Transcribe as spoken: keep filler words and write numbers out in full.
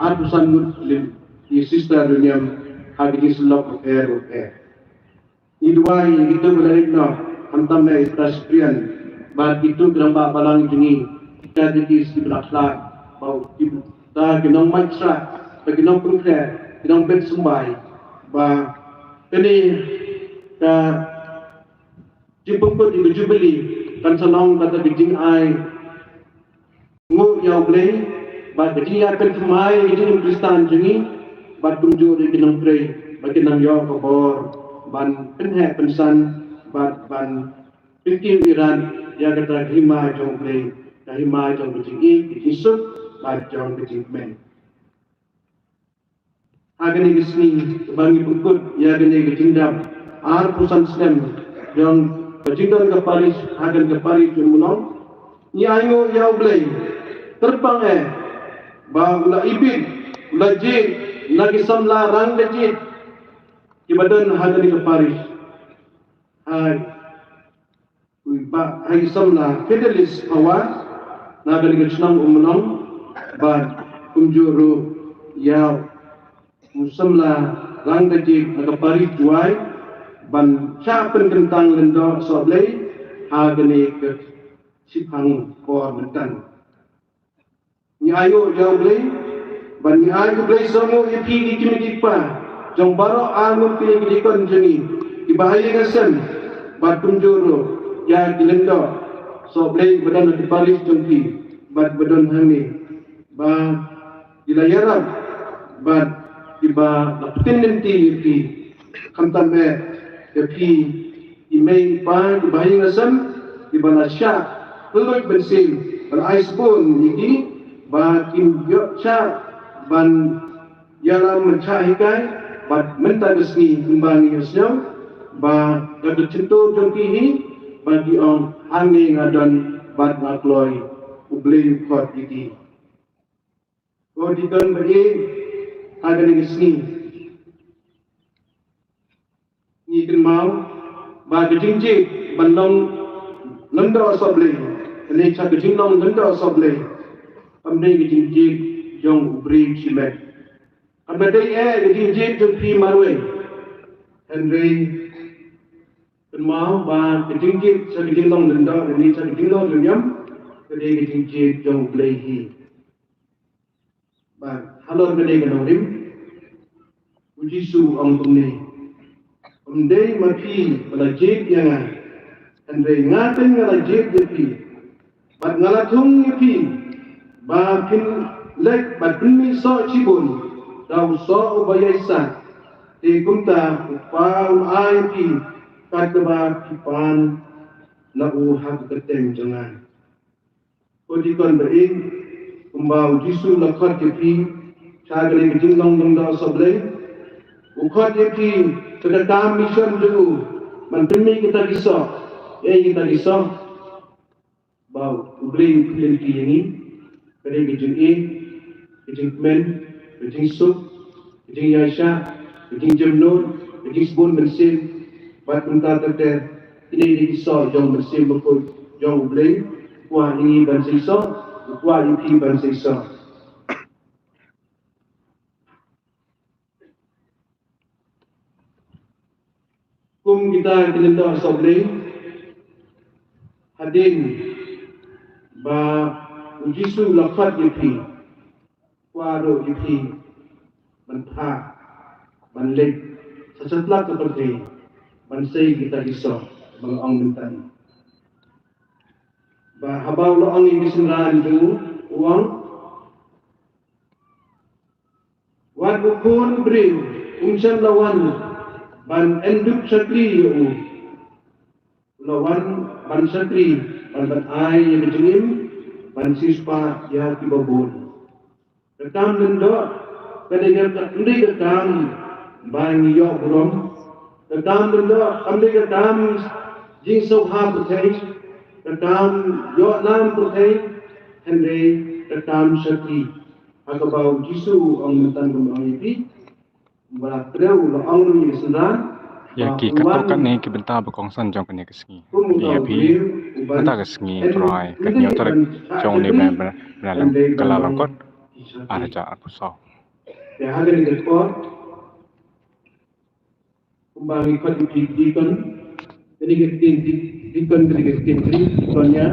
arphew san ngut lim, ïa sister ïa u niam ha ki jingsyllok bapher bapher. Ngi duwai ïa kito ki la leit noh, khamtam eh i Presbyterian bad kito ki rangbah balang jong ngi, ki Catechists, ki ba la khlad, bad kita ki nongmait shrah, bad ki nongpynkhreh, ki nongbet symbai, ba kane ka jingpynkut ïa ka Jubili kan sa long kata ka jingai nguh ïa U Blei, bad ka jingïapynthymmai ïa ka jingim Khristan jong ngi, bad kumjuh ïa ki nongtrei, bad kin nang ïoh ka bor ban pynheh pynsan, bad ban pynkiew ïarap ïa kata ka hima jong U Blei, ka hima jong ka jingïeit, ka jingsuk, bad jong ka jingkmen. Ha kane ka sngi kaba ngi pynkut ïa kane ka jingdap arphew san snem jong ka jingdon ka parish ha kane ka parish jong Mawlong, ngi ainguh ïa U Blei kyrpang eh ba u la ibit, u la jied na ki samla rang ka jied kiba don ha kane ka parish. Ha u Bah, ha i samla Fidelis Hawa na kane ka shnong Ummawlong, bad kumjuh ruh ïa u samla rang ka jied na ka parish Jowai, ban shah pynkyntang lyngdoh sohblei ha kane ka shiphang por mynta. Ngi ainguh ïa U Blei, bad ngi ai U Blei sohnguh ïa phi ki kmie ki kpa jong baroh arngut ki dikon jong ngi, kiba ha ïing ha sem, bad kumjuh ruh ïa ki lyngdoh sohblei ba don ha ki parish jong phi, bad ba don hangne, ba ki la ïarap, bad kiba la pynkyntang ïa phi. Khamtam eh ïa phi i mei i pa kiba ha ïing ha sem, kiba la shah kylluid mynsiem, ba la ai sbun ïa ki ba kin ïoh shah ban ïalam ban shah hikai. Bad mynta ka sngi kumba ngi ïohsngew ba ka dei ka shyntur jong ki hi, ba ki ong, hangne nga don bad nga kloi, U Blei u khot ïa ki. Ko dikon ba ïeit, ha kane ka sngi ngi kynmaw ba ka jingjied ban long lyngdoh sohblei, kane ka jinglong lyngdoh sohblei, kam dei ka jingjied jong u briew shimet. Kam dei eh ka jingjied jong phi marwei. Hynrei kynmaw ba ka jingjied sha ka jinglong lyngdoh, kane sha ka jinglong lyngdoh, ka dei ka jingjied jong U Blei hi. Bad halor kane ka nongrim, U Jisu u ong kumne, ym dei ma phi ba la jied ïa nga, hynrei nga teng nga la jied ïa phi. Bad nga la thung ïa phi ba phin leit bad pynmih soh shibun da u soh uba ïaisah. Te kumta U Kpa un ai ïa phi kat kaba phi pan na u ha ka kyrteng jong nga. Ko dikon ba ïeit, kumba U Jisu u la khot ïa phi sha kane ka jinglong lyngdoh sohblei, u khot ïa phi sha ka kam mission jong u ban pynmih kita ki soh. Ei kita ki soh? Ba U Blei u pynlong ïa ngi ka dei ka jingïeit, ka jingkmen, ka jingsuk, ka jingïaishah, ka jingjemnud, ka jingsbun mynsiem, bad kumta ter ter. Kine ki dei ki soh jong u Mynsiem Bakhuid jong U Blei. U kwah ïa ngi ban sei soh, u kwah ïa phi ban sei soh. Kum kita ki lyngdoh sohblei, hadien ba U Jisu u la khot ïa phi, kwah ruh ïa phi ban phah, ban leit sha satlak ka pyrthei ban sei kita ki soh ba nga ong mynta. Ba haba u la ong ïa ki synran jong u, u ong, wat u Khun u briew um shym la wan ban ïeng duk shakri ïa u. U la wan ban shakri, ban, ban ai ïa ka jingim, ban siewspah ïa kiba bun. Ka kam lyngdoh ka dei ka, kam dei ka kam ba ngi ïoh burom. Ka kam lyngdoh kam dei ka kam jingsngewbha pyrthei, ka kam ïoh nam pyrthei, hynrei ka kam shakri. Ha kaba U Jisu u ong mynta, kum u ong ïa phi, ba la trei u la ong ruh ïa ki synran. Ïa ki katto katne ki bynta ba kongsan jong kane ka sngi. Ïa phi, mynta ka sngi Trai, ka hynñiew tarik jong u bnai Nailyngkot, ar hajar arphew saw. Te ha kane ka por, kumba ngi khot ïa u deacon, kane ka ktien deacon, kane ka ktien deacon ïa